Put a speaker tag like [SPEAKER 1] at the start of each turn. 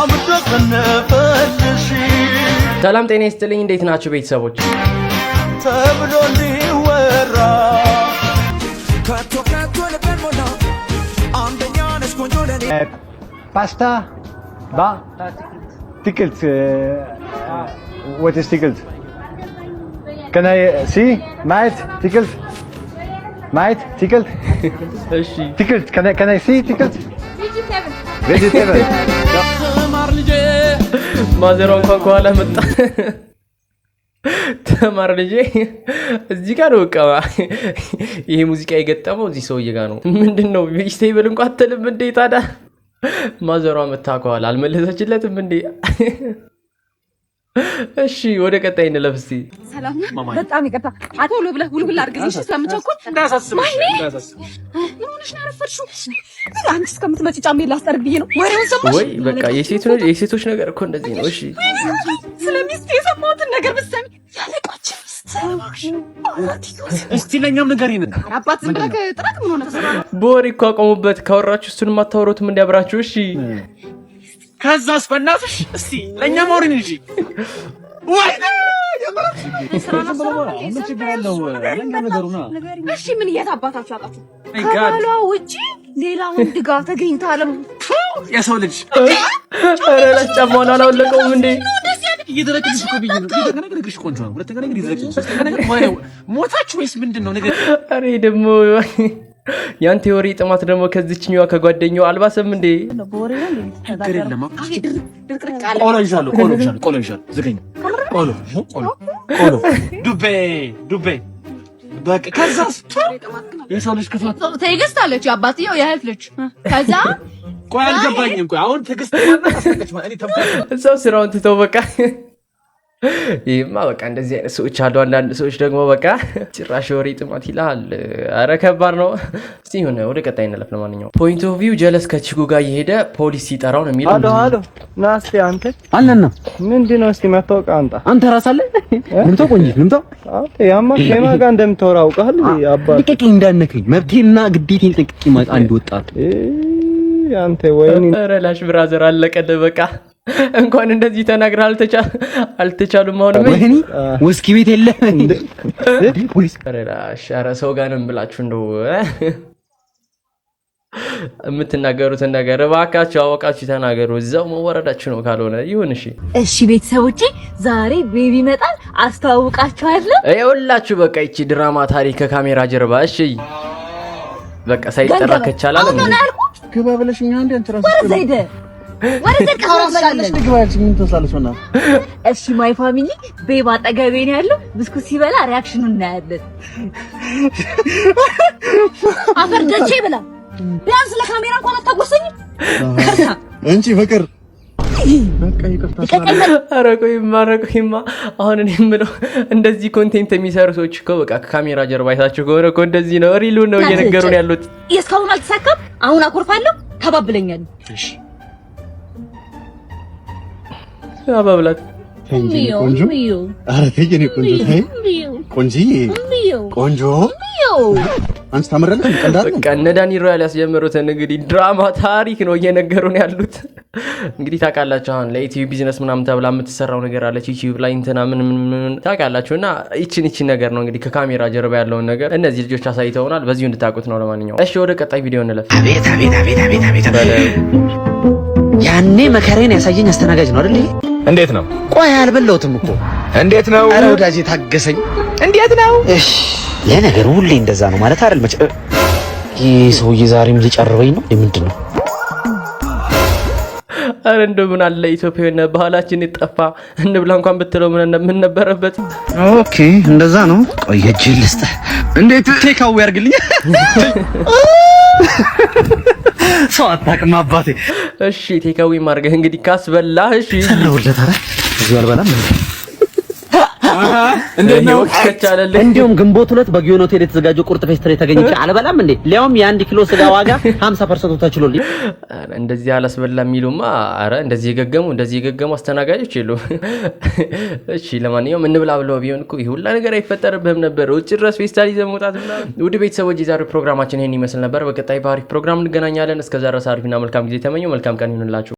[SPEAKER 1] አምዶ ሰነፈልሽ።
[SPEAKER 2] ሰላም ጤና ይስጥልኝ። እንዴት ናችሁ ቤተሰቦች?
[SPEAKER 1] ተብሎ እንዲወራ። ከቶ ከቶ ልቤን ሞላ፣ አንደኛ ነሽ ቆንጆ ለኔ።
[SPEAKER 3] ፓስታ በ አትክልት. What is አትክልት? Can I see? ማየት አትክልት? ማየት አትክልት?
[SPEAKER 2] እሺ።
[SPEAKER 3] አትክልት. Can I see አትክልት? Vegetable.
[SPEAKER 1] ተማር ልጄ።
[SPEAKER 2] ማዘሯ እንኳን ከኋላ መጣ። ተማር ልጄ። እዚህ ጋር ነው በቃ ይሄ ሙዚቃ የገጠመው እዚህ ሰውዬ ጋር ነው። ምንድን ነው vegetable እንኳ አትልም እንዴ ታዲያ? ማዘሯ መታ ከኋላ አልመለሰችለትም እንዴ? እሺ፣ ወደ ቀጣይ እንለፍ እስቲ።
[SPEAKER 4] ሰላም ነህ? በጣም ይቅርታ። ቶሎ ብለህ ውልውል አድርግልኝ እሺ፣ ስለምቸኩል። ማይኔ፣ ምን ሆነሽ ነው ያረፈድሽው? አንቺ እስከምትመጪ ጫሜ ላስጠርግ ብዬ ነው። ወሬውን ሰማሽ?
[SPEAKER 2] ወይ በቃ የሴቶች ነገር እኮ እንደዚህ ነው። እሺ።
[SPEAKER 4] ስለ ሚስት የሰማሁትን ነገር ብትሰሚ፣ ያለቃችን ሚስት
[SPEAKER 5] እስቲ ለእኛም ንገሪን።
[SPEAKER 4] አባት ዝም ብለህ ጥረት ምን ሆነ?
[SPEAKER 2] በወሬ እኮ አቆሙበት። ካወራችሁ እሱን የማታወሩትም እንዲያብራችሁ። እሺ።
[SPEAKER 5] ከዛስ በእናትሽ እስቲ ለእኛም አውሪን እንጂ። ወይኔ!
[SPEAKER 3] ምን ችግር አለው? ለእኛ ነገሩና።
[SPEAKER 4] እሺ፣ ምን የት አባታችሁ አውቃችሁ? ከባሏ ውጪ ሌላ ወንድ ጋር ተገኝታለም።
[SPEAKER 5] የሰው ልጅ
[SPEAKER 2] ኧረ ላሽ ጫማውን አላወለቀውም እንዴ?
[SPEAKER 5] እየደረቅልሽ እኮ ብዬሽ ነው። ሁለተኛ ነገር እግርሽ ቆንጆ ነው። ሁለተኛ ነገር እየደረቅልሽ፣ ሶስተኛ ነገር ወሬው ሞታች ወይስ ምንድን ነው ነገር?
[SPEAKER 2] ኧረ ደግሞ ያንተ የወሬ ጥማት ደግሞ ከዚችኛዋ ከጓደኛዋ አልባሰም እንዴ?
[SPEAKER 5] ችግር የለም። ቆሎ ይዣለሁ፣ ቆሎ ይዣለሁ፣ ቆሎ ይዣለሁ። ዝገኝ፣ ቆሎ ቆሎ ቆሎ ዱቤ ዱቤ በቃ። ከዛስ የሰው ልጅ ክፋት።
[SPEAKER 4] ትዕግስት አለች አባትየው የእህት ልጅ። ከዛ
[SPEAKER 5] ቆይ አልገባኝም። ቆይ አሁን ትዕግስት ማለት አስነቀች ማለት እኔ ተንኮል
[SPEAKER 2] እዛው ስራውን ትተው በቃ። ይህማ በቃ እንደዚህ አይነት ሰዎች አሉ። አንዳንድ ሰዎች ደግሞ በቃ ጭራሽ ወሬ ጥማት ይልሃል። አረ ከባድ ነው። እስቲ ይሁን ወደ ቀጣይ እንለፍ። ለማንኛውም point of view ጀለስ ከ chick ኡ ጋር እየሄደ ፖሊስ ሲጠራው ነው የሚለው።
[SPEAKER 6] አሎ አሎ፣ ና እስቲ አንተ።
[SPEAKER 7] አለና።
[SPEAKER 6] ምንድን ነው? እስቲ መታወቂያ አንጣ።
[SPEAKER 7] አንተ ራስ አለ። ልምጣው? ቆንጂ ልምጣው?
[SPEAKER 6] አንተ ያማ ከማ ጋር እንደምታወራ አውቃለሁ አባ።
[SPEAKER 7] ልቀቀኝ፣ እንዳነከኝ። መብቴና ግዴቴን ጠንቅቄ ማለት አንድ ወጣት።
[SPEAKER 6] አንተ ወይኔ።
[SPEAKER 2] ኧረ ላሽ brother፣ አለቀልህ በቃ። እንኳን እንደዚህ ተናግረህ አልተቻሉም። አሁንም
[SPEAKER 7] ወይኔ፣ ውስኪ ቤት የለ ፖሊስ።
[SPEAKER 2] ኧረ ላሽ፣ ኧረ ሰው ጋር ነን ብላችሁ እንደው የምትናገሩትን ነገር እባካችሁ አወቃችሁ ተናገሩ። እዛው መወረዳችሁ ነው ካልሆነ። ይሁን እሺ።
[SPEAKER 8] እሺ ቤተሰቦቼ፣ ዛሬ baby ይመጣል፣ አስተዋውቃችኋለሁ።
[SPEAKER 2] ይኸውላችሁ በቃ ይቺ ድራማ ታሪክ ከካሜራ ጀርባ። እሺ በቃ ሳይጠራ ከቻላል።
[SPEAKER 8] አሁን ነው ያልኩት።
[SPEAKER 7] ግባ ብለሽኛ እንዴ አንቺ ራስሽ?
[SPEAKER 8] ወደዛ ሂደህ ወደዛ ቀስ።
[SPEAKER 7] ግባ ያልሽኝ ምን ትመስላለች? በእናትህ።
[SPEAKER 8] እሺ my family፣ babe አጠገቤ ነው ያለው። ብስኩት ሲበላ reaction ኑን እናያለን። አፈር ደቼ ብላ፣ ቢያንስ ለካሜራ እንኳን አታጎርሰኝም።
[SPEAKER 7] እንቺ ፍቅር በቃ ይቅርታ።
[SPEAKER 2] ኧረ ቆይማ፣ ኧረ ቆይማ። አሁን እኔ የምለው እንደዚህ content የሚሰሩ ሰዎች እኮ በቃ ከካሜራ ጀርባ አይታችሁ ከሆነ እኮ እንደዚህ ነው፣ real ኡን ነው እየነገሩን ያሉት።
[SPEAKER 8] የእስካሁን አልተሳካም። አሁን አኮርፋለሁ። ተባብለኛል።
[SPEAKER 7] እሺ።
[SPEAKER 2] አባብላት።
[SPEAKER 7] ተይ እንጂ የኔ ቆንጆ። ኧረ ተይ የኔ ቆንጆ፣ ተይ ቆንጂዬ፣ ቆንጆ፣ አንቺ ታምራለሽ። ቀልድ አይደል?
[SPEAKER 2] በቃ እነ ዳኒ ሮያል ያስጀመሩትን እንግዲህ ድራማ ታሪክ ነው እየነገሩን ያሉት። እንግዲህ ታውቃላችሁ አሁን ለዩቲዩብ ቢዝነስ ምናምን ተብላ የምትሰራው ነገር አለች ዩቲዩብ ላይ እንትና ምን ምን ምን ታውቃላችሁ። እና ይችን ይችን ነገር ነው እንግዲህ ከካሜራ ጀርባ ያለውን ነገር እነዚህ ልጆች አሳይተውናል። በዚሁ እንድታውቁት ነው። ለማንኛውም እሺ ወደ ቀጣይ ቪዲዮ እንለፍ።
[SPEAKER 9] አቤት አቤት አቤት አቤት አቤት! ያኔ መከሬን ያሳየኝ አስተናጋጅ ነው አይደል? ይሄ?
[SPEAKER 10] እንዴት ነው?
[SPEAKER 9] ቆይ አልበላሁትም እኮ።
[SPEAKER 10] እንዴት ነው?
[SPEAKER 9] ኧረ ወዳጄ ታገሰኝ።
[SPEAKER 10] እንዴት ነው?
[SPEAKER 9] እሺ ለነገሩ ሁሌ እንደዛ ነው ማለት አይደል? መቼ ይህ ሰውዬ ዛሬም ሊጨርበኝ ነው? ምንድን ነው?
[SPEAKER 2] አረ እንደው ምን አለ ኢትዮጵያዊነት ባህላችን ይጠፋ እንብላ እንኳን ብትለው ምን ነበረበት?
[SPEAKER 9] Okay እንደዛ ነው። ቆይ እጅህን ልስጥህ።
[SPEAKER 7] እንዴት take away አድርግልኝ።
[SPEAKER 9] ሰው አታውቅም አባቴ።
[SPEAKER 2] እሺ take away ማድረግህ እንግዲህ ካስበላህ እሺ።
[SPEAKER 9] ሰራሁለት። ኧረ እዚሁ አልበላም።
[SPEAKER 10] እንዴት ነው?
[SPEAKER 2] ከቻለልህ።
[SPEAKER 9] እንዲሁም ግንቦት 2 በጊዮን ሆቴል የተዘጋጀው ቁርጥ ፌስት ላይ ተገኝቼ አልበላም እንዴ? ሊያውም የ1 ኪሎ ስጋ ዋጋ 50% ተችሎልኝ።
[SPEAKER 2] ኧረ እንደዚህ አላስበላ የሚሉማ፣ አረ እንደዚህ የገገሙ አስተናጋጆች የሉም። እሺ ለማንኛውም እንብላ ብለው ቢሆን እኮ ይህ ሁላ ነገር አይፈጠርብህም ነበር። ውጭ ድረስ ፌስታል ይዘህ መውጣት ምናምን። ውድ ቤተሰቦች፣ የዛሬው ፕሮግራማችን ይህን ይመስል ነበር። በቀጣይ በአሪፍ ፕሮግራም እንገናኛለን። እስከዛ ድረስ አሪፍና መልካም ጊዜ ተመኘው። መልካም ቀን ይሁንላችሁ።